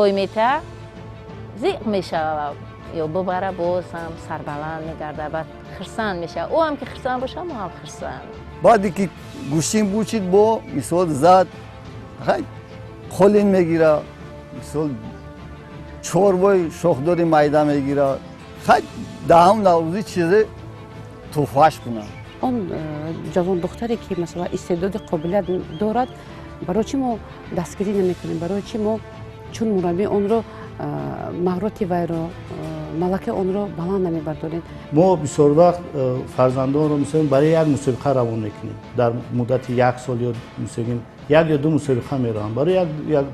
Бой мета зиқ мешава, ё бубара, боз ҳам сарбаланд мегарда, баъд хирсанд мешава. Ӯ ҳам ки хирсанд боша, мо ҳам хирсанд. Баъде ки гӯштин бучид, бо мисол зад, қолин мегира, мисол чорвои шохдори майда мегира, хай даҳам наврӯзӣ чизе туҳфаш кунам. Он ҷавон духтаре ки, масалан, истеъдоди қобилият дорад, барои чӣ мо дастгирӣ намекунем? Барои чӣ мо чун мураббӣ онро, маҳорати вайро, малакаи онро баланд намебардорем? Мо бисёр вақт фарзандонро, мисол, барои як мусобиқа равон мекунем. Дар муддати як сол ё мисолгин як ё ду мусобиқа мераванд. Барои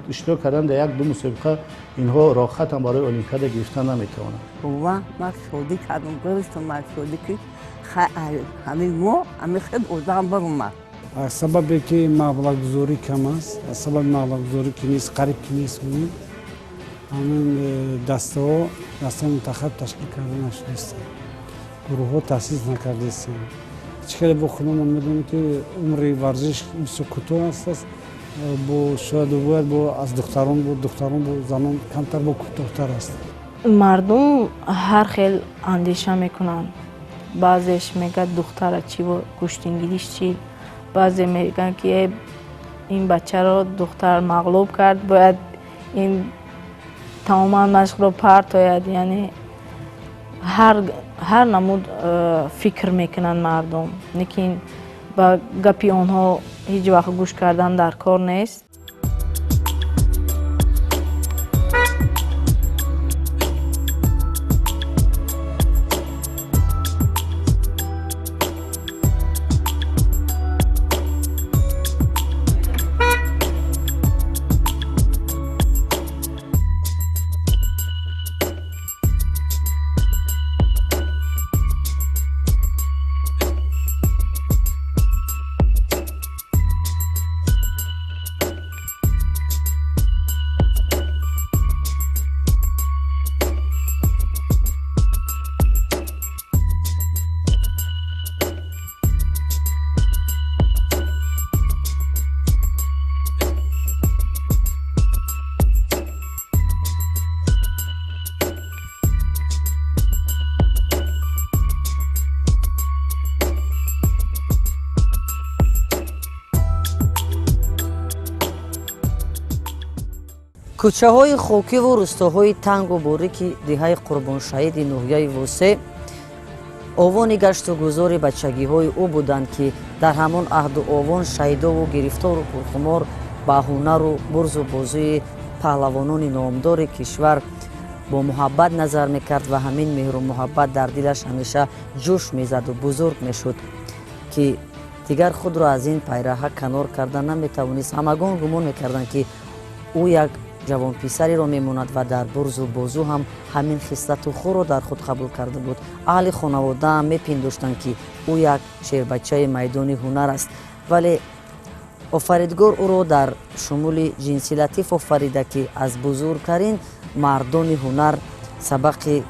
иштирок кардан дар як ду мусобиқа инҳо роҳхатам барои олимпиада гирифтан наметавонанд. Ва ман шодӣ кардам, гирифтам, ман шодӣ ки ҳамин мо ҳамин хел одам баромад. Сабабе ки маблағгузорӣ кам аст, аз сабаби маблағгузорӣ ки нест, қариб ки нест, гӯем, ҳамин дастаҳо, дастаи мунтахаб ташкил карда нашудастанд, гурӯҳҳо таъсис накардастанд. Чӣ хеле бо худамон медонем, ки умри варзиш бисёр кӯтоҳ аст, бо шояд бояд бо аз духтарон, бо духтарон, бо занон камтар, бо кӯтоҳтар аст. Мардум ҳар хел андеша мекунанд. Баъзеш мегӯяд, духтара чӣ, гӯштингириш чӣ? Баъзе мегӯянд, ки ин бачаро духтар мағлуб кард, бояд ин тамоман машқро партояд. Яъне ҳар намуд фикр мекунанд мардум, лекин ба гапи онҳо ҳеҷ вақт гӯш кардан дар кор нест. Кӯчаҳои хокиву рӯстоҳои тангу борики деҳаи Қурбоншаҳиди ноҳияи Восе овони гашту гузори бачагиҳои ӯ буданд, ки дар ҳамон аҳду овон шайдову гирифтору пурхумор ба ҳунару бурзу бозуи паҳлавонони номдори кишвар бо муҳаббат назар мекард ва ҳамин меҳру муҳаббат дар дилаш ҳамеша ҷӯш мезаду бузург мешуд, ки дигар худро аз ин пайраҳа канор карда наметавонист. Ҳамагон гумон мекарданд, ки ӯ як ҷавонписареро мемонад ва дар бурзу бозу ҳам ҳамин хислату хӯро дар худ қабул карда буд. Аҳли хонаводаам мепиндоштанд, ки ӯ як шербачаи майдони ҳунар аст, вале офаридгор ӯро дар шумули ҷинси латиф офарида, ки аз бузургтарин мардони ҳунар сабақи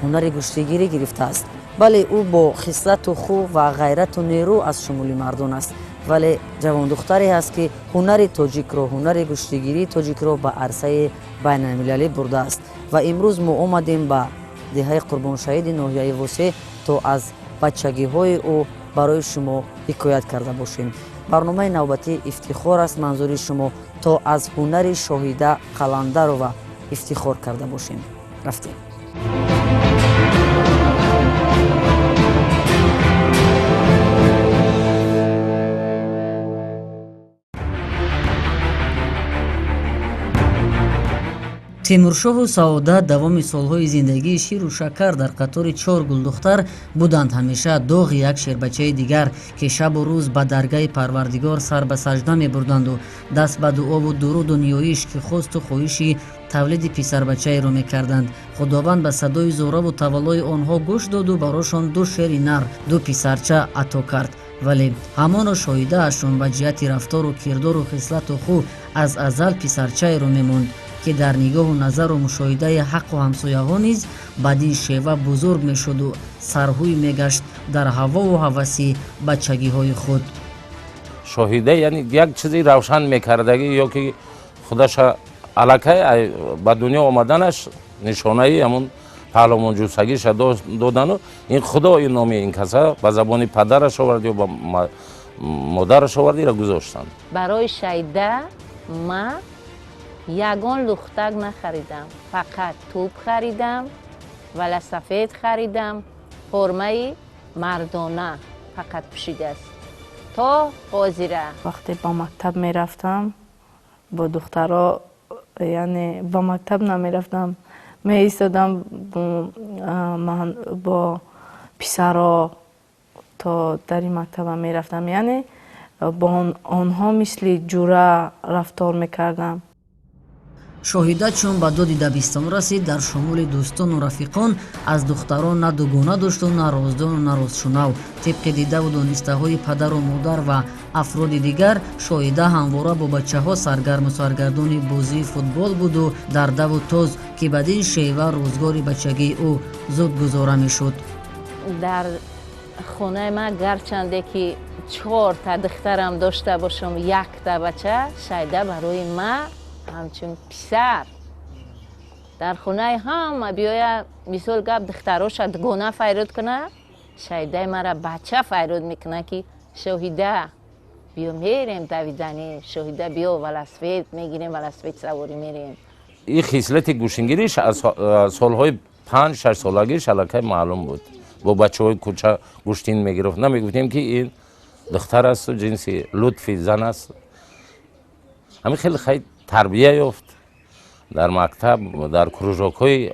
ҳунари гӯштигирӣ гирифтааст. Бале, ӯ бо хислату хӯ ва ғайрату нерӯ аз шумули мардон аст, вале ҷавондухтаре ҳаст, ки ҳунари тоҷикро, ҳунари гӯштигирии тоҷикро ба арсаи байналмилалӣ бурдааст. Ва имрӯз мо омадем ба деҳаи Қурбоншаҳиди ноҳияи Восе, то аз бачагиҳои ӯ барои шумо ҳикоят карда бошем. Барномаи навбатӣ ифтихор аст манзури шумо, то аз ҳунари Шоҳида Қаландарова ифтихор карда бошем. Рафтем. Тимуршоҳу Саодат давоми солҳои зиндагии ширу шакар дар қатори чор гулдухтар буданд. Ҳамеша доғи як шербачаи дигар, ки шабу рӯз ба даргаи Парвардигор сар ба сажда мебурданду даст ба дуову дуруду ниёиш, ки хосту хоҳиши тавлиди писарбачаеро мекарданд. Худованд ба садои зораву таваллои онҳо гӯш доду барошон ду шери нар, ду писарча ато кард. Вале ҳамоно шоҳидаашон ба ҷиҳати рафтору кирдору хислату хӯ аз азал писарчаеро мемонд, ки дар нигоҳу назару мушоҳидаи ҳаққу ҳамсояҳо низ бадин шева бузург мешуду сарҳӯй мегашт дар ҳавову ҳаваси бачагиҳои худ. Шоҳида, яъне як чизи равшан мекардагӣ ё ки худаша. Аллакай ба дунё омаданаш нишонаи ҳамун паҳлавонҷусагиша додану ин худо ин номи ин каса ба забони падараш овард ё ба модараш овард, ира гузоштанд. Барои Шаҳида ма ягон лухтак нахаридам, фақат тӯб харидам, велосипед харидам, формаи мардона фақат пӯшидааст то ҳозира. Вақте ба мактаб мерафтам бо духтаро, яъне ба мактаб намерафтам, меистодам бо писаро то дари мактаба мерафтам, яъне бо онҳо мисли ҷура рафтор мекардам. Шоҳида чун ба доди дабистон расид, дар шумули дӯстону рафиқон аз духтарон на дугона дошту, на роздону на розшунав. Тибқи дидаву донистаҳои падару модар ва афроди дигар, Шоҳида ҳамвора бо бачаҳо саргарму саргардони бозии футбол буду дар даву тоз, ки бадин шева рӯзгори бачагии ӯ зуд гузора мешуд. Дар хонаи ман гарчанде ки 4 духтарам дошта бошам, якта бача, Шаҳида барои ман ҳамчун писар. Дар хонаи ҳама биёя, мисол гап, духтароша дугона файрод куна, Шаҳидаи мара бача файрод мекуна, ки Шоҳида биё мерем давиданӣ, Шоҳида биё велосипед мегирем, велосипед саворӣ мерем. Ин хислати гӯштингириш аз солҳои 5-6 солагиш аллакай маълум буд. Бо бачаҳои кӯча гӯштин мегирифт. Намегуфтем, ки ин духтар асту ҷинси лутфи зан аст. Ҳамин хеле хай тарбия ёфт. Дар мактаб, дар кружокҳои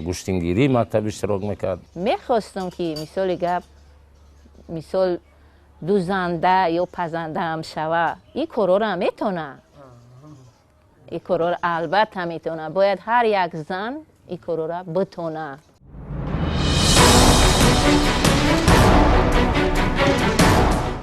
гӯштингирии мактаб иштирок мекард. Мехостам, ки мисоли гап, мисол дузанда ё пазандаам шава. Ин корҳоро метона, ин корҳоро албатта метона. Бояд ҳар як зан ин корҳоро битона.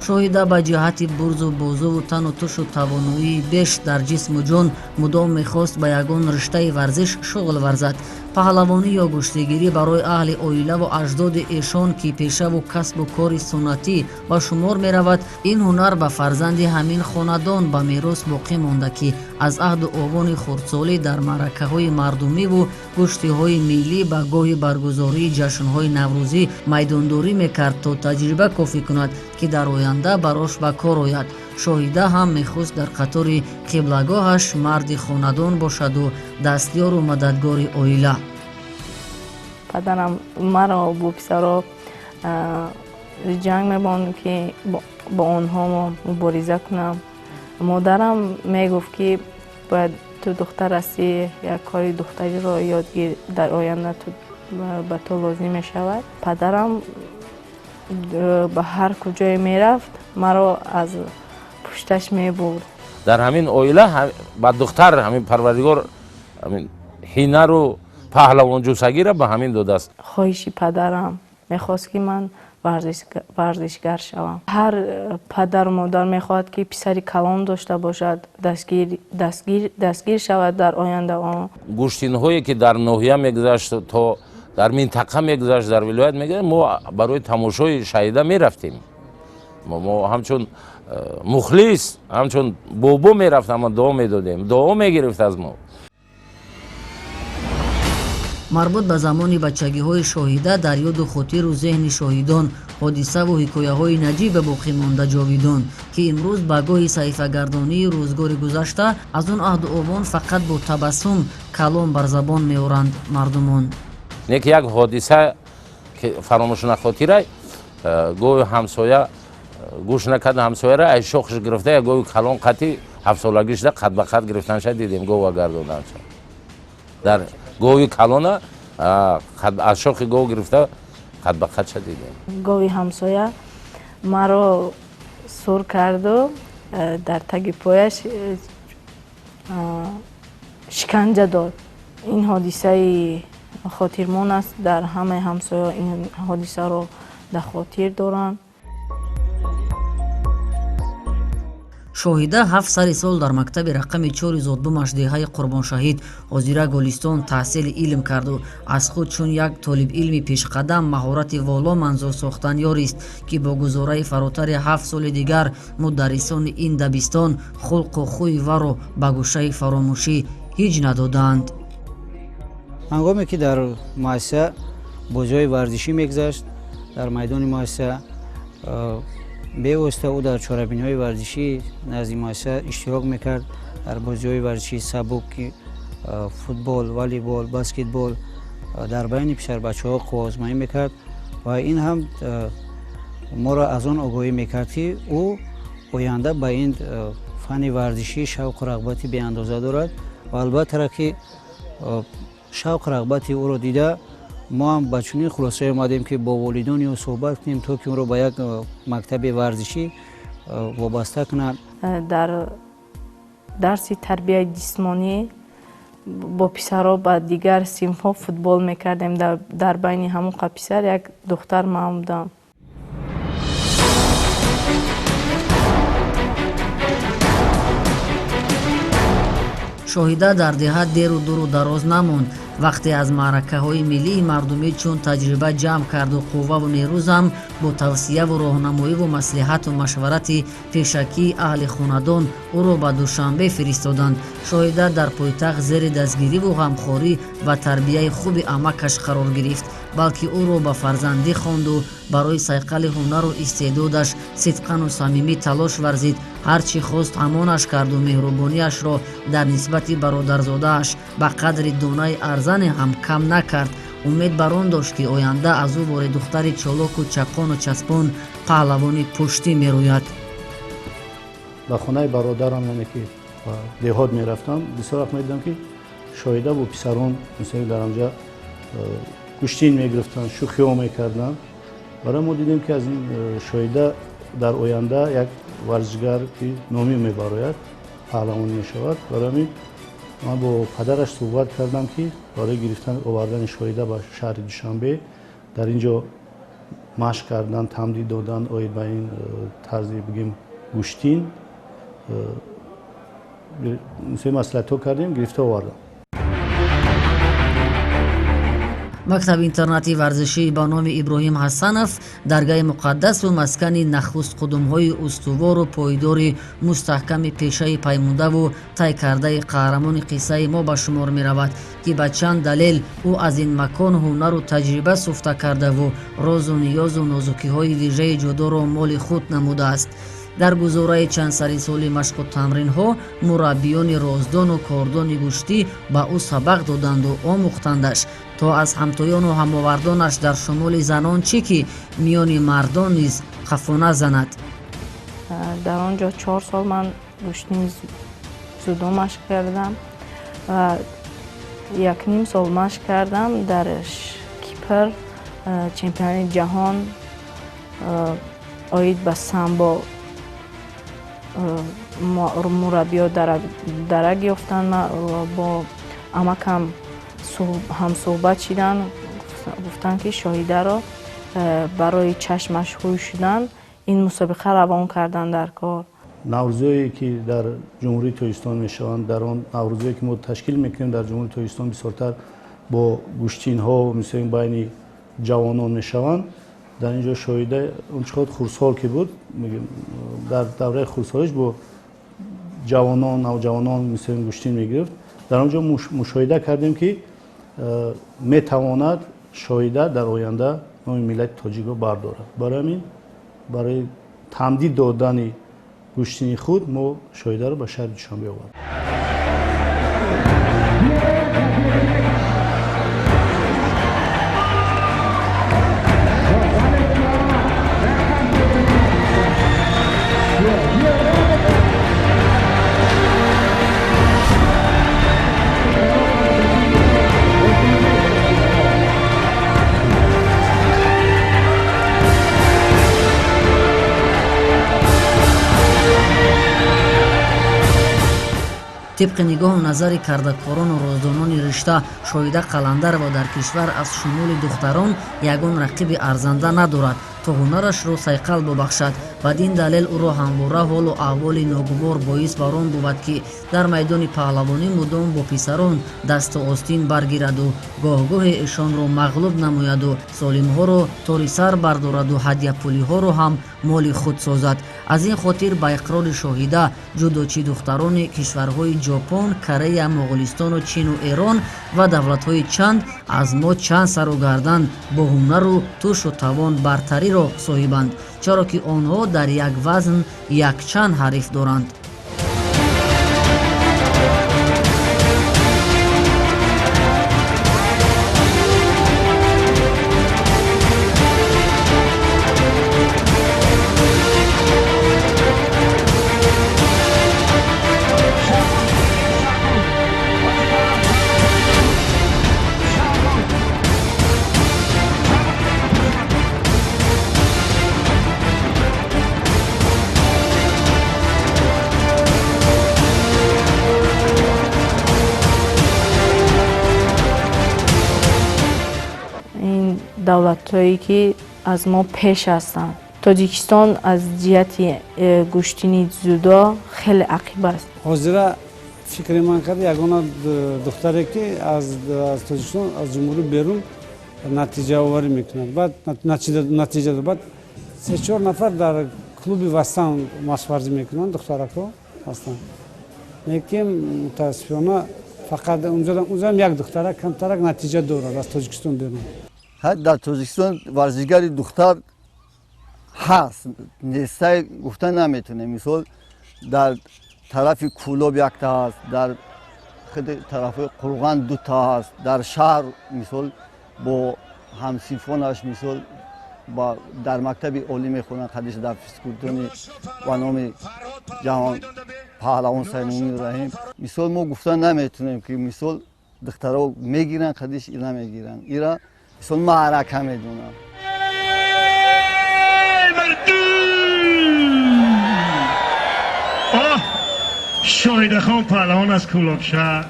Шоҳида ба ҷиҳати бурзу бозуву тану тушу тавоноии беш дар ҷисму ҷон мудом мехост ба ягон риштаи варзиш шуғл варзад. Паҳлавонӣ ё гӯштигирӣ барои аҳли оилаву аҷдоди эшон, ки пешаву касбу кори суннатӣ ба шумор меравад, ин ҳунар ба фарзанди ҳамин хонадон ба мерос боқӣ монда, ки аз аҳду овони хурдсолӣ дар маъракаҳои мардумиву гӯштиҳои миллӣ ба гоҳи баргузории ҷашнҳои наврӯзӣ майдондорӣ мекард, то таҷриба кофӣ кунад, ки дар оянда барош ба кор ояд. Шоҳида ҳам мехост дар қатори қиблагоҳаш марди хонадон бошаду дастёру мададгори оила. Падарам маро бо писаро ҷанг мебонд, ки бо онҳо мубориза кунам. Модарам мегуфт, ки бояд ту духтар ҳастӣ, як кори духтариро ёд гир, дар оянда ба ту лозим мешавад. Падарам ба ҳар куҷое мерафт, маро аз пушташ мебурд. Дар ҳамин оила ба духтар ҳамин Парвардигор ҳамин ҳинару паҳлавонҷусагиро ба ҳамин додааст. Хоҳиши падарам мехост, ки ман варзишгар шавам. Ҳар падару модар мехоҳад, ки писари калон дошта бошад, дастгир шавад дар оянда. Гӯштинҳое ки дар ноҳия мегузашт, то дар минтақа мегузашт, дар вилоят мегузашт, мо барои тамошои Шаҳида мерафтем. Мо ҳамчун мухлис, ҳамчун бобо мерафт, ама дуо медодем, дуо мегирифт аз мо. Марбут ба замони бачагиҳои Шоҳида дар ёду хотиру зеҳни шоҳидон ҳодисаву ҳикояҳои наҷибе боқӣ монда ҷовидон, ки имрӯз ба гоҳи саҳифагардонии рӯзгори гузашта аз он аҳду овон фақат бо табассум калом бар забон меоранд мардумон. Не ки як ҳодиса ки фаромӯшнахотира, гоҳи ҳамсоя гӯш накард ҳамсояра, ай шохш гирифта, як гоҳи калон қати ҳафтсолагишда қад ба қад гирифтанша дидем, гова гардонданша. Дар гови калона аз шохи гов гирифта қад ба қадша дидем. Гови ҳамсоя маро сур карду дар таги пояш шиканҷа дод. Ин ҳодисаи хотирмон аст, дар ҳамаи ҳамсоя ин ҳодисаро дар хотир доранд. Шоҳида 7 сари сол дар мактаби рақами 4 зодбумаш деҳаи Қурбоншаҳид ҳозира Голистон таҳсили илм карду аз худ чун як толибилми пешқадам маҳорати воло манзур сохтан ёрист, ки бо гузораи фаротари 7 соли дигар мударрисони ин дабистон хулқу хӯи варо ба гӯшаи фаромӯшӣ ҳеҷ надоданд. Ҳангоме ки дар муассиса бозиҳои варзишӣ мегузашт, дар майдони муассиса бевосита ӯ дар чорабиниҳои варзишӣ назди муассиса иштирок мекард. Дар бозиҳои варзишии сабук, футбол, волейбол, баскетбол дар байни писарбачаҳо қувваозмоӣ мекард ва ин ҳам моро аз он огоҳӣ мекард, ки ӯ оянда ба ин фанни варзишӣ шавқу рағбати беандоза дорад ва албаттара ки шавқу рағбати ӯро дида мо ҳам ба чунин хулосае омадем, ки бо волидони ӯ суҳбат кунем, то ки ӯро ба як мактаби варзишӣ вобаста кунанд. Дар дарси тарбияи ҷисмонӣ бо писарҳо ба дигар синфҳо футбол мекардем. Дар байни ҳамон қа писар як духтар ман будам. Шоҳида дар деҳа деру дуру дароз намонд. Вақте аз маъракаҳои миллии мардумӣ чун таҷриба ҷамъ карду қувваву нерӯзам бо тавсияву роҳнамоиву маслиҳату машварати пешакии аҳли хонадон ӯро ба Душанбе фиристоданд. Шоҳида дар пойтахт зери дастгириву ғамхорӣ ва тарбияи хуби амакаш қарор гирифт, балки ӯро ба фарзандӣ хонду барои сайқали ҳунару истеъдодаш сидқану самимӣ талош варзид. Ҳар чӣ хост ҳамонаш карду меҳрубонияшро дар нисбати бародарзодааш ба қадри донаи арзане ҳам кам накард. Умед бар он дошт, ки оянда аз ӯ бори духтари чолоку чақону часпон паҳлавони пуштӣ мерӯяд. Ба хонаи бародарам, яъне ки ба деҳот мерафтам, бисёр вақт медидам, ки Шоҳида бо писарон мисол дар онҷа гӯштин мегирифтанд, шӯхиҳо мекарданд. Барои мо дидем, ки аз ин Шоҳида дар оянда як варзишгар ки номӣ мебарояд, паҳлавон мешавад. Барои ҳамин ман бо падараш суҳбат кардам, ки барои гирифтан овардани Шоҳида ба шаҳри Душанбе, дар ин ҷо машқ кардан, тамдид додан оид ба ин тарзи бигем гӯштин, маслиҳатҳо кардем, гирифта овардам. Мактаби интернатии варзишӣ ба номи Иброҳим Ҳасанов даргаи муқаддасу маскани нахуст қудумҳои устувору пойдори мустаҳками пешаи паймудаву тай кардаи қаҳрамони қиссаи мо ба шумор меравад, ки ба чанд далел ӯ аз ин макон ҳунару таҷриба суфта кардаву розу ниёзу нозукиҳои вижаи ҷудоро моли худ намудааст. Дар гузораи чанд сари соли машқу тамринҳо мураббиёни роздону кордони гӯштӣ ба ӯ сабақ доданду омӯхтандаш, то аз ҳамтоёну ҳамовардонаш дар шумули занон чӣ ки миёни мардон низ қафо назанад. Дар он ҷо 4 сол ман гӯштини зудо машқ кардам ва 1.5 сол машқ кардам дар Кипр, чемпиони ҷаҳон оид ба самбо мураббиё дарак ёфтанд. Бо амакам ҳамсӯҳбат шидан, гуфтанд, ки Шоҳидаро барои чашмаш ҳуй шудан ин мусобиқа равон кардан дар кор. Наврӯзое ки дар Ҷумҳурии Тоҷикистон мешаванд, дар он наврӯзое ки мо ташкил мекунем дар Ҷумҳурии Тоҷикистон, бисёртар бо гӯштинҳо мисол байни ҷавонон мешаванд. Дар ин ҷо Шоҳида он чӣ қадр хурдсол ки буд, дар давраи хурдсолиш бо ҷавонон, навҷавонон мисол гӯштин мегирифт. Дар он ҷо мушоҳида кардем, ки метавонад Шоҳида дар оянда номи миллати тоҷикро бардорад. Барои ҳамин барои тамдид додани гӯштини худ мо Шоҳидаро ба шаҳри Душанбе овардем. Тибқи нигоҳу назари кардакорону роздонони ришта, Шоҳида Қаландарова дар кишвар аз шумули духтарон ягон рақиби арзанда надорад. То ҳунарашро сайқал бубахшад. Бадин далел ӯро ҳамвора ҳолу аҳволи ногувор боис бар он бувад, ки дар майдони паҳлавонӣ мудом бо писарон дасту остин баргираду гоҳгоҳе эшонро мағлуб намояду солимҳоро тори сар бардораду ҳадяпулиҳоро ҳам моли худ созад. Аз ин хотир, ба иқрори Шоҳида, ҷудочи духтарони кишварҳои Ҷопон, Корея, Моғулистону Чину Эрон ва давлатҳои чанд аз мо чанд сару гардан бо ҳунару тушу тавон бартариро соҳибанд, чаро ки онҳо дар як вазн якчанд ҳариф доранд. Давлатҳое ки аз мо пеш ҳастанд, Тоҷикистон аз ҷиҳати гӯштини дзюдо хеле ақиб аст. Ҳозира фикри ман кард, ягона духтаре ки аз Тоҷикистон, аз ҷумҳурӣ берун натиҷаоварӣ мекунад, баъд натиҷа, баъд се-чор нафар дар клуби Вастан машқварзӣ мекунанд, духтаракҳо ҳастанд, лекин мутаассифона фақат унҷоам як духтарак камтарак натиҷа дорад аз Тоҷикистон берун. Дар Тоҷикистон варзишгари духтар ҳаст, нестай гуфта наметонем. Мисол, дар тарафи Кӯлоб якта ҳаст, дар худи тарафи Қурған дута ҳаст, дар шаҳр, мисол, бо ҳамсинфонаш, мисол, дар мактаби олӣ мехонанд, қадиш дар физкультури ба номи Ҷаҳон Паҳлавон Саймумин Раҳим. Мисол, мо гуфта наметонем, ки мисол духтаро мегиранд, қадиш намегиранд, ира мисол маърака медонам. Оҳ, Шоҳидахон паҳлавон аз Кӯлобшаҳр,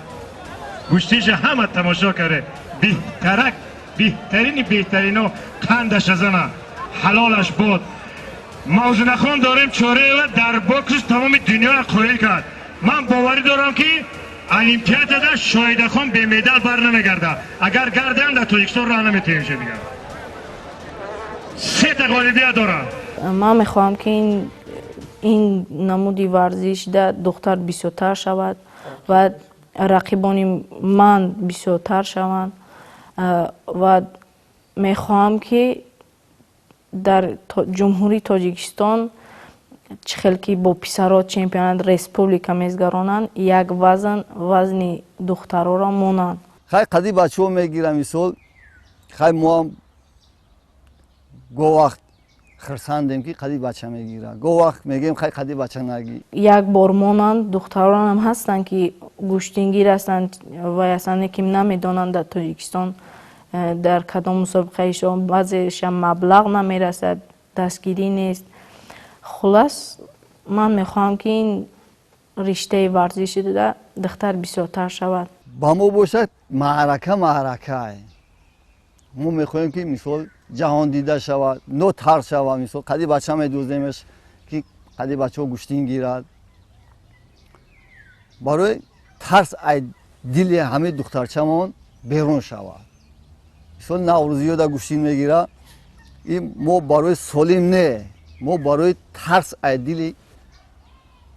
гӯштиша ҳама тамошо карде, беҳтарак, беҳтарини беҳтарино, қандаш азана ҳалолаш бод. Мавзунахон дорем Чореева, дар бокс тамоми дунёро қоил кард. Ман боварӣ дорам, ки олимпиадада Шоҳидахон бемедал бар намегардад. Агар гардам, дар Тоҷикистон роҳ наметавонем шуд. Дигар сета ғолибият дорад. Ман мехоҳам, ки ин намуди варзишда духтар бисёртар шавад ва рақибони ман бисёртар шаванд ва мехоҳам, ки дар Ҷумҳурии Тоҷикистон чӣ хел ки бо писаро чемпионат республика мезгаронанд, як вазн, вазни духтароро монанд. Хай, қади бачаҳо мегирам, мисол, хай, моам гоҳ вақт хурсандем, ки қади бача мегира, гоҳ вақт мегӯем, хай, қади бача нагӣ. Як бор монанд. Духтаронам ҳастанд, ки гӯштингир ҳастанд ва ҳастанд, ки намедонанд дар Тоҷикистон дар кадом мусобиқаишон, баъзеашам маблағ намерасад, дастгирӣ нест. Хулас, ман мехоҳам, ки ин риштаи варзишида духтар бисёртар шавад. Ба мо бошад, маърака маъракае. Мо мехоҳем, ки мисол ҷаҳон дида шавад, нотарс шавад. Мисол, қади бача медӯземаш, ки қади бачаҳо гӯштин гирад, барои тарс ай дили ҳамаи духтарчамон берун шавад. Мисол, наврӯзиёда гӯштин мегира, ин мо барои солим не, мо барои тарс ай дили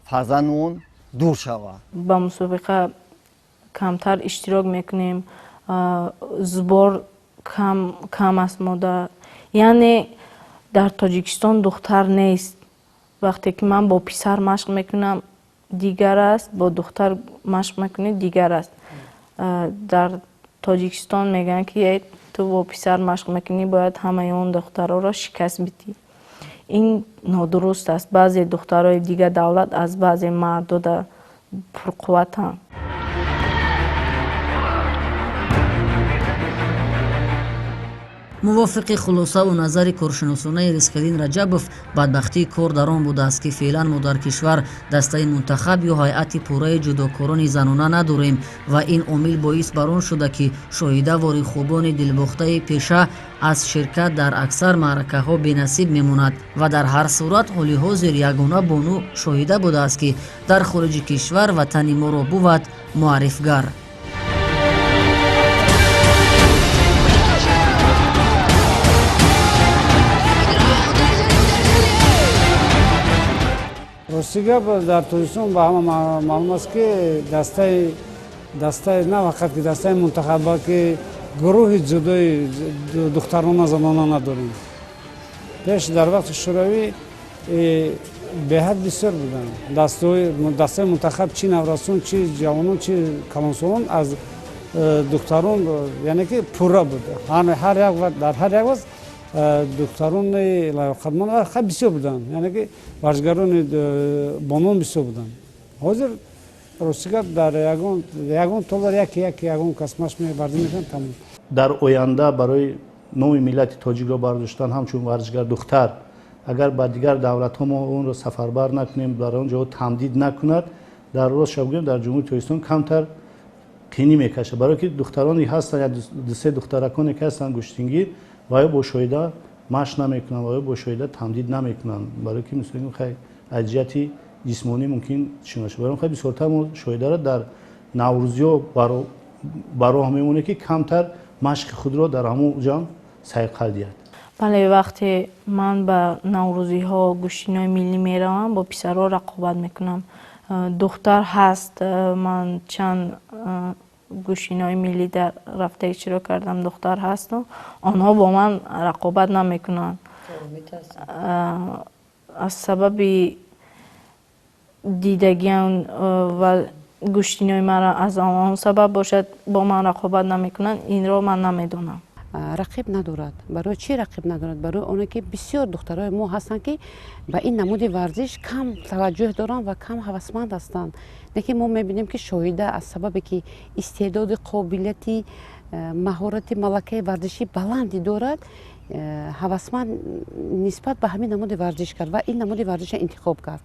фарзандмон дур шавад. Ба мусобиқа камтар иштирок мекунем, сбор кам аст мода, яъне дар Тоҷикистон духтар нест. Вақте ки ман бо писар машқ мекунам, дигар аст, бо духтар машқ мекунӣ, дигар аст. Дар Тоҷикистон мегӯянд, ки ту бо писар машқ мекунӣ, бояд ҳамаи он духтароро шикаст бидиҳӣ. Ин нодуруст аст. Баъзе духтарои дигар давлат аз баъзе мардода пурқувватанд. Мувофиқи хулосаву назари коршиносонаи Ризқиддин Раҷабов, бадбахтии кор дар он будааст, ки феълан мо дар кишвар дастаи мунтахаб ё ҳайати пурраи ҷудокорони занона надорем ва ин омил боис бар он шуда, ки Шоҳида вори хубони дилбохтаи пеша аз ширкат дар аксар маъракаҳо бенасиб мемонад ва дар ҳар сурат ҳоли ҳозир ягона бону Шоҳида будааст, ки дар хориҷи кишвар ватани моро бувад муаррифгар. Рости гап, дар Тоҷикистон ба ҳама маълум аст, ки дастаи на фақат ки дастаи мунтахаб, балки гурӯҳи ҷудои духтарона занона надорем. Пеш дар вақти Шӯравӣ беҳад бисёр буданд дастаи мунтахаб, чи наврасон, чи ҷавонон, чи калонсолон, аз духтарон, яъне ки пурра буд. Дар ҳар як вақт духтарони лаёқатманд хеле бисёр буданд, яъне ки варзишгарони бонон бисёр буданд. Ҳозир рости гап, дар ягон толор яке яке ягон кас машқ варзиш мекунад, тамом. Дар оянда барои номи миллати тоҷикро бардоштан ҳамчун варзишгар духтар, агар ба дигар давлатҳо мо онро сафарбар накунем, дар он ҷо тамдид накунад, дар рост шаб гӯем, дар Ҷумҳурии Тоҷикистон камтар қинӣ мекашад, барое ки духтароне ҳастанд, як дусе духтараконе ки ҳастанд гӯштингир, ва ё бо Шоҳида машқ намекунанд, ва ё бо Шоҳида тамдид намекунанд, барое ки мисол хай аз ҷиҳати ҷисмонӣ мумкин чӣ нашавад. Барои хай бисёртар мо Шоҳидаро дар наврӯзиҳо ба роҳ мемонем, ки камтар машқи худро дар ҳамон ҷамъ сайқал диҳад. Бале, вақте ман ба наврӯзиҳо гӯштинои миллӣ меравам, бо писарҳо рақобат мекунам. Духтар ҳаст, ман чанд гӯштинои миллӣ дар рафта иштирок кардам, духтар ҳасту онҳо бо ман рақобат намекунанд. Аз сабаби дидагиам ва гӯштинои маро аз он сабаб бошад, бо ман рақобат намекунанд, инро ман намедонам. Рақиб надорад. Барои чӣ рақиб надорад? Барои оне ки бисёр духтарои мо ҳастанд, ки ба ин намуди варзиш кам таваҷҷӯҳ доранд ва кам ҳавасманд ҳастанд. Лекин мо мебинем, ки Шоҳида аз сабабе ки истеъдоди, қобилияти, маҳорати, малакаи варзишӣ баланде дорад, ҳавасманд нисбат ба ҳамин намуди варзиш кард ва ин намуди варзиша интихоб кард.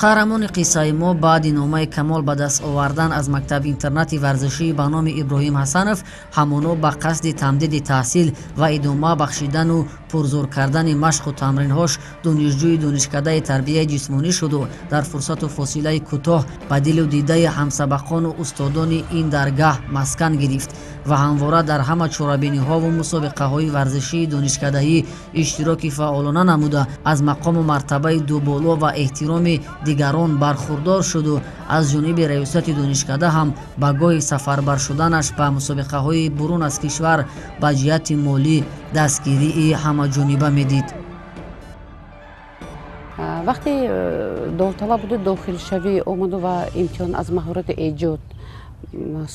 Қаҳрамони қиссаи мо баъди номаи камол ба даст овардан аз мактаби-интернати варзишӣ ба номи Иброҳим Ҳасанов, ҳамоно ба қасди тамдиди таҳсил ва идома бахшидану пурзур кардани машқу тамринҳош донишҷӯи донишкадаи тарбияи ҷисмонӣ шуду дар фурсату фосилаи кӯтоҳ ба дилу дидаи ҳамсабақону устодони ин даргаҳ маскан гирифт ва ҳамвора дар ҳама чорабиниҳову мусобиқаҳои варзишии донишкадаӣ иштироки фаъолона намуда, аз мақому мартабаи дуболо ва эҳтироми дигарон бархурдор шуду аз ҷониби раёсати донишкада ҳам ба гоҳи сафарбар шуданаш ба мусобиқаҳои бурун аз кишвар ба ҷиҳати молӣ дастгирии ҳамаҷониба медид. Вақте довталаб буду дохилшавӣ омаду ва имтиҳон аз маҳорати эҷод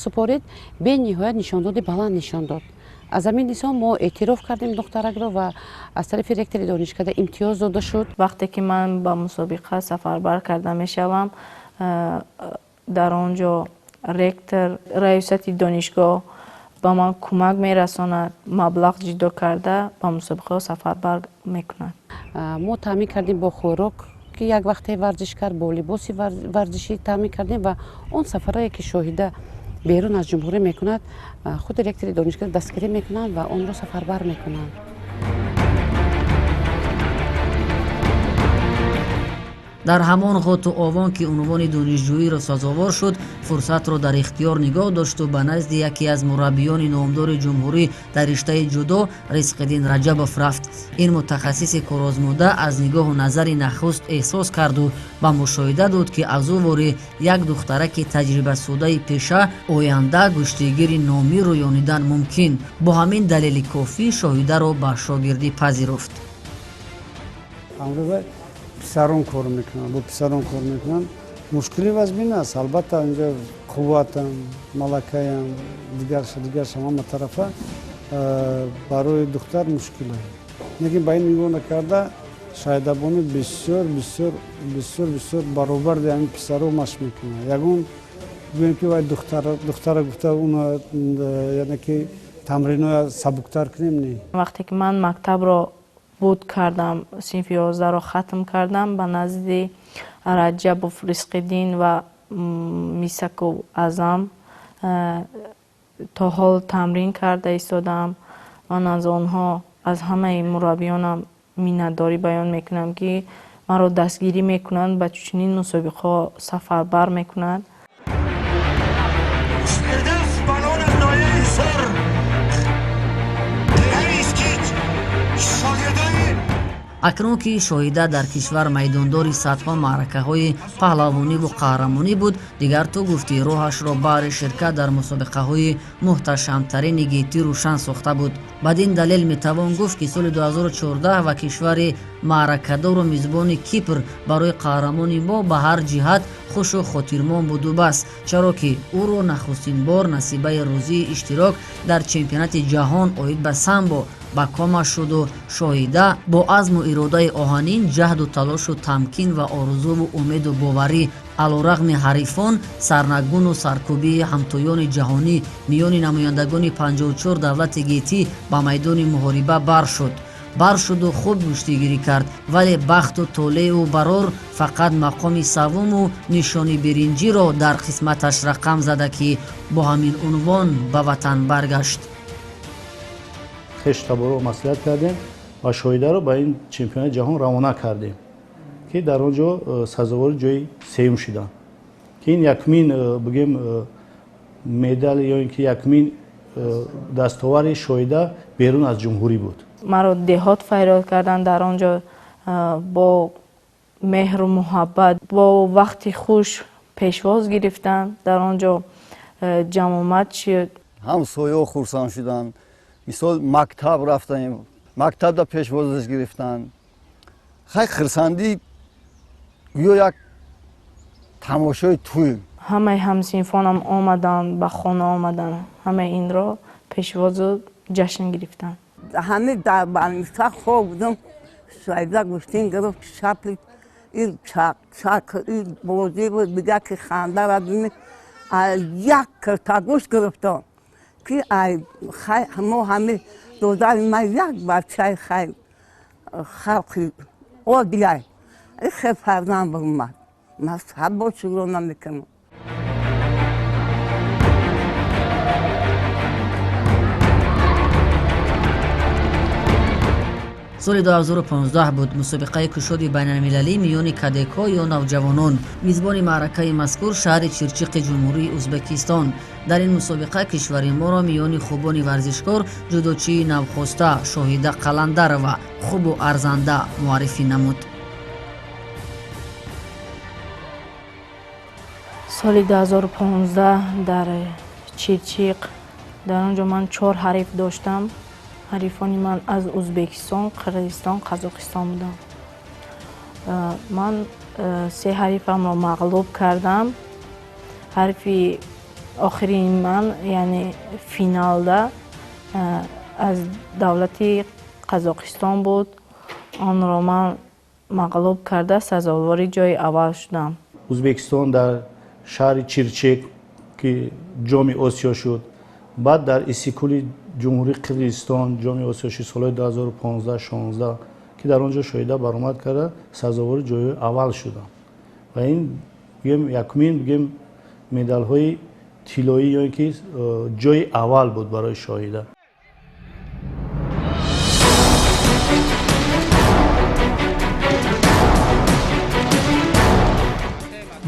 супорид, бениҳоят нишондоди баланд нишон дод. Аз ҳамин ҳисоб мо эътироф кардем духтаракро ва аз тарафи ректори донишкада имтиёз дода шуд. Вақте ки ман ба мусобиқа сафарбар карда мешавам, дар он ҷо ректор, раёсати донишгоҳ ба ман кӯмак мерасонад, маблағ ҷудо карда ба мусобиқаҳо сафарбар мекунад. Мо таъмин кардем бо хӯрок, ки як вақте варзиш кард, бо либоси варзишӣ таъмин кардем ва он сафарое ки Шоҳида берун аз ҷумҳурӣ мекунад, худи ректори донишгоҳ дастгирӣ мекунанд ва онро сафарбар мекунанд. Дар ҳамон ғоту овон ки унвони донишҷӯиро сазовор шуд, фурсатро дар ихтиёр нигоҳ дошту ба назди яке аз мураббиёни номдори ҷумҳурӣ дар риштаи ҷудо Ризқиддин Раҷабов рафт. Ин мутахассиси корозмуда аз нигоҳу назари нахуст эҳсос карду ба мушоҳида дод, ки аз ӯ ворӣ як духтараки таҷрибасудаи пеша оянда гӯштигири номӣ рӯёнидан мумкин. Бо ҳамин далели кофӣ Шоҳидаро ба шогирдӣ пазируфт. Писарон кор мекунанд, бо писарон кор мекунанд. Мушкили вазмин аст, албатта, инҷо қувватам, малакаям, дигарша, дигарша, ҳама тарафа барои духтар мушкил аст. Лекин ба ин нигоҳ накарда Шоҳидабону бисёр бисёр бисёр бисёр баробар ҳамин писаро машқ мекунад. Ягон гӯем ки вай духтара гуфта уно яъне ки тамриноя сабуктар кунем, не. Вақте ки ман мактабро буд кардам, синфи 11-ро хатм кардам, ба назди Раҷабов Ризқиддин ва Мисаков Аъзам то ҳол тамрин карда истодам. Ман аз онҳо, аз ҳамаи мураббиёнам миннатдорӣ баён мекунам, ки маро дастгирӣ мекунанд, ба чунин мусобиқаҳо сафарбар мекунанд. Акнун ки Шоҳида дар кишвар майдондори садҳо маъракаҳои паҳлавониву қаҳрамонӣ буд, дигар ту гуфтӣ роҳашро баҳри ширкат дар мусобиқаҳои муҳташамтарини гетӣ рӯшан сохта буд. Бад ин далел метавон гуфт, ки соли 2014 ва кишвари маъракадору мизбони Кипр барои қаҳрамони мо ба ҳар ҷиҳат хушу хотирмон буду бас, чаро ки ӯро нахустин бор насибаи рӯзии иштирок дар чемпионати ҷаҳон оид ба самбо ба кома шуду Шоҳида бо азму иродаи оҳанин, ҷаҳду талошу тамкин ва орзуву умеду боварӣ, алорағми ҳарифон, сарнагуну саркӯбии ҳамтоёни ҷаҳонӣ миёни намояндагони 54 давлати гетӣ ба майдони муҳориба бар шуд. Бар шуду хуб гӯштигирӣ кард, вале бахту толеу барор фақат мақоми саввуму нишони биринҷиро дар қисматаш рақам зада, ки бо ҳамин унвон ба ватан баргашт. Хештаборо маслиҳат кардем ва Шоҳидаро ба ин чемпионати ҷаҳон равона кардем, ки дар он ҷо сазовори ҷои сеюм шуданд, ки ин якумин бигем медал ё ин ки якумин дастовари Шоҳида берун аз ҷумҳурӣ буд. Маро деҳот фарёд карданд, дар он ҷо бо меҳру муҳаббат, бо вақти хуш пешвоз гирифтанд, дар он ҷо ҷамъомад шуд. Ҳамсояҳо хурсанд шуданд. Мисол, мактаб рафтаем, мактабда пешвозаш гирифтанд. Хай, хурсандӣ гӯё як тамошои тӯй. Ҳамаи ҳамсинфонам омаданд, ба хона омаданд, ҳамаи инро пешвозу ҷашн гирифтанд. Ҳами дар больница хоб будам, Шоҳида гӯштин гирифт, шапли ин чак ин бозӣ буд, дига ки хандара бини як кирта гӯшт гирифтам, ки ай хай мо ҳами додари ман як бачаи хай халқи оддиай хел фарзанд баромад. Ман сад бор шукро намекунам. Соли 2015 буд мусобиқаи кушоди байналмилалӣ миёни кадекҳо ё навҷавонон. Мизбони маъракаи мазкур шаҳри Чирчиқи ҷумҳурии Ӯзбекистон. Дар ин мусобиқа кишвари моро миёни хубони варзишкор ҷудочии навхоста Шоҳида Қаландарова хубу арзанда муаррифӣ намуд. Соли 2015 дар Чирчиқ, дар он ҷо ман 4 ҳариф доштам. Ҳарифони ман аз Ӯзбекистон, Қирғизистон, Қазоқистон буданд. Ман 3 ҳарифамро мағлуб кардам. Ҳарифи охирини ман, яъне финалда, аз давлати Қазоқистон буд. Онро ман мағлуб карда сазовори ҷои аввал шудам. Ӯзбекистон дар шаҳри Чирчик, ки ҷоми Осиё шуд, баъд дар Иссиқкули ҷумҳурии Қирғизистон ҷоми Осиё шуд солҳои 2015-16, ки дар он ҷо Шоҳида баромад карда сазовори ҷои аввал шудам. Ва ин бигем якумин бигем медалҳои тиллоӣ ё ин ки ҷои аввал буд барои Шоҳида.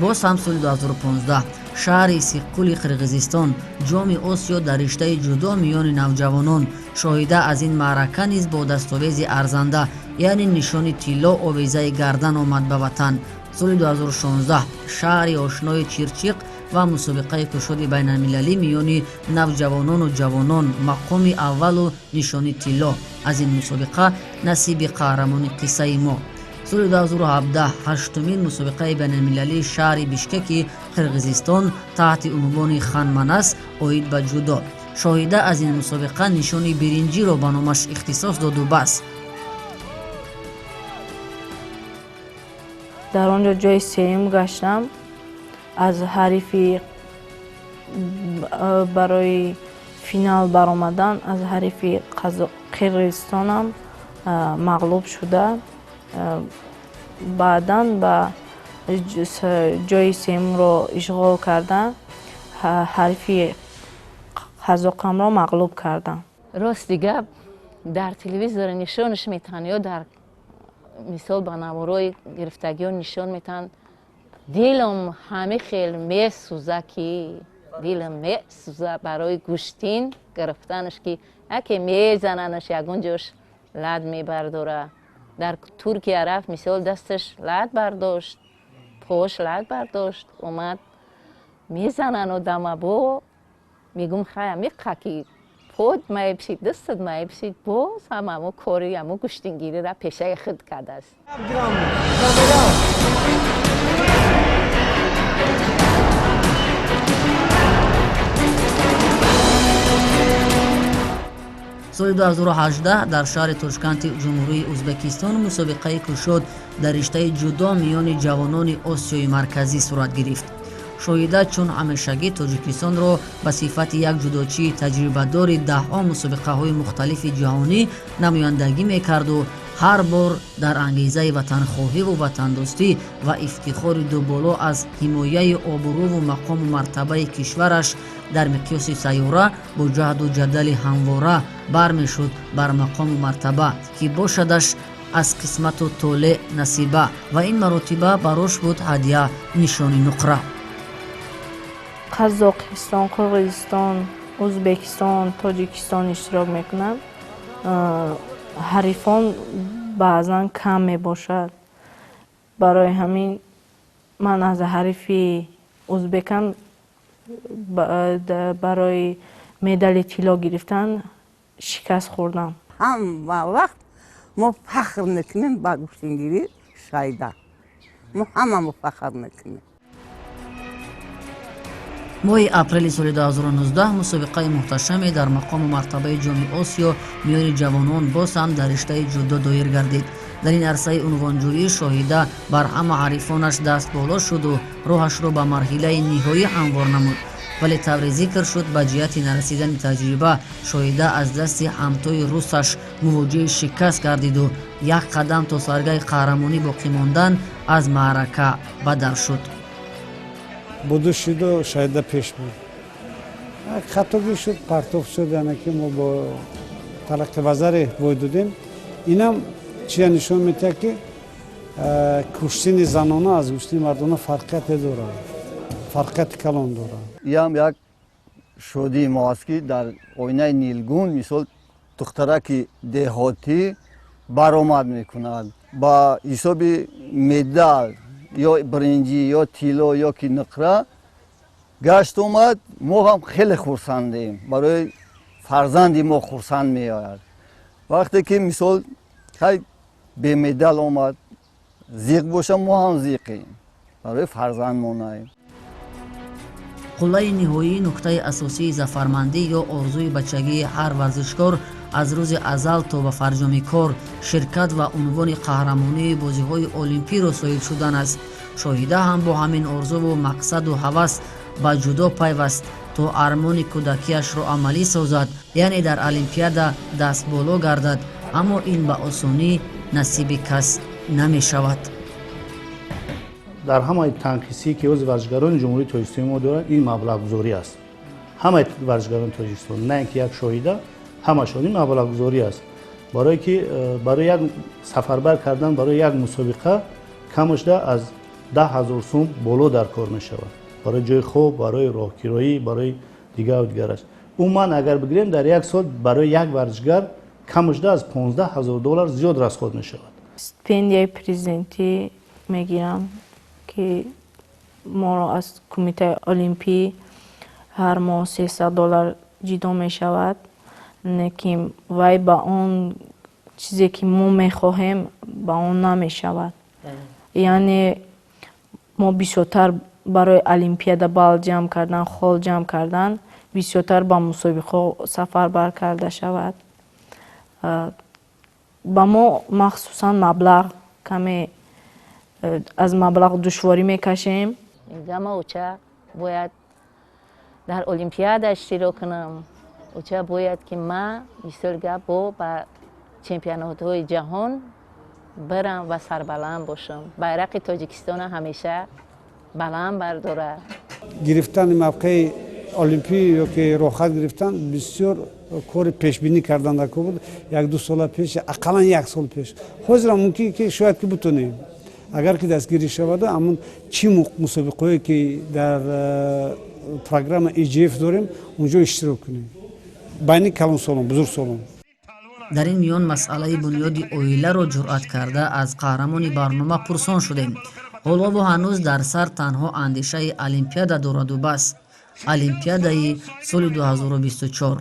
Боз ҳам соли 2015 шаҳри Иссиқкули Қирғизистон ҷоми Осиё дар риштаи ҷудо миёни навҷавонон. Шоҳида аз ин маърака низ бо дастовези арзанда, яъне нишони тилло овезаи гардан омад ба ватан. Соли 2016 шаҳри ошнои Чирчиқ ва мусобиқаи кушоди байналмилалӣ миёни навҷавонону ҷавонон мақоми аввалу нишони тилло аз ин мусобиқа насиби қаҳрамони қиссаи мо. Соли 2017 ҳаштумин мусобиқаи байналмилалии шаҳри Бишкеки Қирғизистон таҳти унвони Ханманас оид ба ҷудо. Шоҳида аз ин мусобиқа нишони биринҷиро ба номаш ихтисос доду бас. Дар он ҷо ҷои сеюм гаштам. Аз ҳарифи барои финал баромадан аз ҳарифи Қирғизистонам мағлуб шуда, баъдан ба ҷои сеюмро ишғол карда, ҳарифи қазоқамро мағлуб кардам. Рости гап, дар телевизор нишонаш метаҳанд ё дар мисол ба наворои гирифтагиҳо нишон метаҳанд, дилам ҳами хел месӯза, ки дилам месӯза барои гӯштин гирифтанаш, ки яке мезананаш, ягон ҷош лад мебардора. Дар Туркия рафт, мисол, дасташ лад бардошт, пош лад бардошт, омад, мезанан одама, бо мегум, хая меқа ки под маебшид, дастат маебшид, боз ҳам амо кори амо гӯштингирира пешаи худ кардааст. Соли 2018 дар шаҳри Тошканти Ҷумҳурии Ӯзбекистон мусобиқаи кушод дар риштаи ҷудо миёни ҷавонони Осиёи Марказӣ сурат гирифт. Шоҳида чун ҳамешагӣ Тоҷикистонро ба сифати як ҷудочии таҷрибадори даҳҳо мусобиқаҳои мухталифи ҷаҳонӣ намояндагӣ мекарду ҳар бор дар ангезаи ватанхоҳиву ватандӯстӣ ва ифтихори дуболо аз ҳимояи обрӯву мақому мартабаи кишвараш дар миқёси сайёра бо ҷаҳду ҷадали ҳамвора бармешуд бар мақому мартаба, ки бошадаш аз қисмату толеъ насиба, ва ин маротиба барош буд ҳадя нишони нуқра. Қазоқистон, Қирғизистон, Ӯзбекистон, Тоҷикистон иштирок мекунанд. Ҳарифон баъзан кам мебошад. Барои ҳамин ман аз ҳарифи ӯзбекам барои медали тилло гирифтан шикаст хӯрдам. Ҳама вақт мо фахр мекунем ба гӯштингирии Шоҳида. Мо ҳамамо фахр мекунем. Моҳи апрели соли 2019 мусобиқаи муҳташаме дар мақому мартабаи Ҷоми Осиё миёни ҷавонон боз ҳам дар риштаи ҷудо доир гардид. Дар ин арсаи унвонҷӯӣ Шоҳида бар ҳама ҳарифонаш даст боло шуду роҳашро ба марҳилаи ниҳоӣ ҳамвор намуд. Вале тавре зикр шуд, ба ҷиҳати нарасидани таҷриба Шоҳида аз дасти ҳамтои русаш мувоҷиҳи шикаст гардиду як қадам то саргаи қаҳрамонӣ боқӣ мондан аз маърака бадар шуд. Буду шуду Шоҳида пеш буд. Хатогӣ шуд, партоф шуд, яъне ки мо бо талаққи вазаре бой додем. Инам чия нишон медиҳад, ки куштини занона аз гӯштини мардона фарқияте дорад, фарқияти калон дорад. Иам як шодии мо аст, ки дар оинаи нилгун мисол духтараки деҳотӣ баромад мекунад, ба ҳисоби медал ё биринҷӣ ё тилло ё ки нуқра гашт омад. Мо ҳам хеле хурсандем, барои фарзанди мо хурсанд меояд. Вақте ки мисол хай бемедал омад, зиқ боша, мо ҳам зиқем барои фарзандмонаем. Қуллаи ниҳоии нуктаи асосии зафармандӣ ё орзуи бачагии ҳар варзишкор аз рӯзи азал то ба фарҷоми кор ширкат ва унвони қаҳрамонии бозиҳои олимпиро соҳиб шудан аст. Шоҳида ҳам бо ҳамин орзуву мақсаду ҳавас ба ҷудо пайваст то армони кӯдакиашро амалӣ созад, яъне дар олимпиада дастболо гардад. Аммо ин ба осонӣ насиби кас намешавад. Дар ҳамаи танқисие ки ози варзишгарони Ҷумҳурии Тоҷикистони мо доранд, ин маблағгузорӣ аст. Ҳамаи варзишгарони Тоҷикистон, на ин ки як Шоҳида, ҳамашон ин маблағгузорӣ аст. Барое ки барои як сафарбар кардан, барои як мусобиқа камашда аз 10 000 сум боло дар кор мешавад, барои ҷои хоб, барои роҳкироӣ, барои дигару дигараш. Умуман агар бигирем, дар як сол барои як варзишгар камашда аз 15 000 доллар зиёд расход мешавад. Стипендияи президентӣ мегирам, ки моро аз Кумитаи Олимпӣ ҳар моҳ 300 доллар ҷидо мешавад. Лекин вай ба он чизе ки мо мехоҳем, ба он намешавад. Яъне мо бисёртар барои олимпиада балл ҷамъ кардан, хол ҷамъ кардан, бисёртар ба мусобиқаҳо сафарбар карда шавад. Ба мо махсусан маблағ каме. Аз маблағ душворӣ мекашем. Мегӯям, оча, бояд дар олимпиада иштирок кунам, оча, бояд ки ман, мисол гап, бо ба чемпионатҳои ҷаҳон бирам ва сарбаланд бошам, байрақи Тоҷикистона ҳамеша баланд бардора. Гирифтани мавқеи олимпӣ ё ки роҳхат гирифтан бисёр кори пешбинӣ кардан дар кор буд як-ду сола пеш, ақаллан як сол пеш. Ҳозирам мумкин ки шояд ки бутонем, агар ки дастгирӣ шаваду ҳамун чӣ мусобиқаҳое ки дар программа IJF дорем, унҷо иштирок кунем байни калонсолон, бузургсолон. Дар ин миён масъалаи бунёди оиларо ҷуръат карда аз қаҳрамони барнома пурсон шудем. Ҳолову ҳанӯз дар сар танҳо андешаи олимпиада дораду бас, олимпиадаи соли 2024.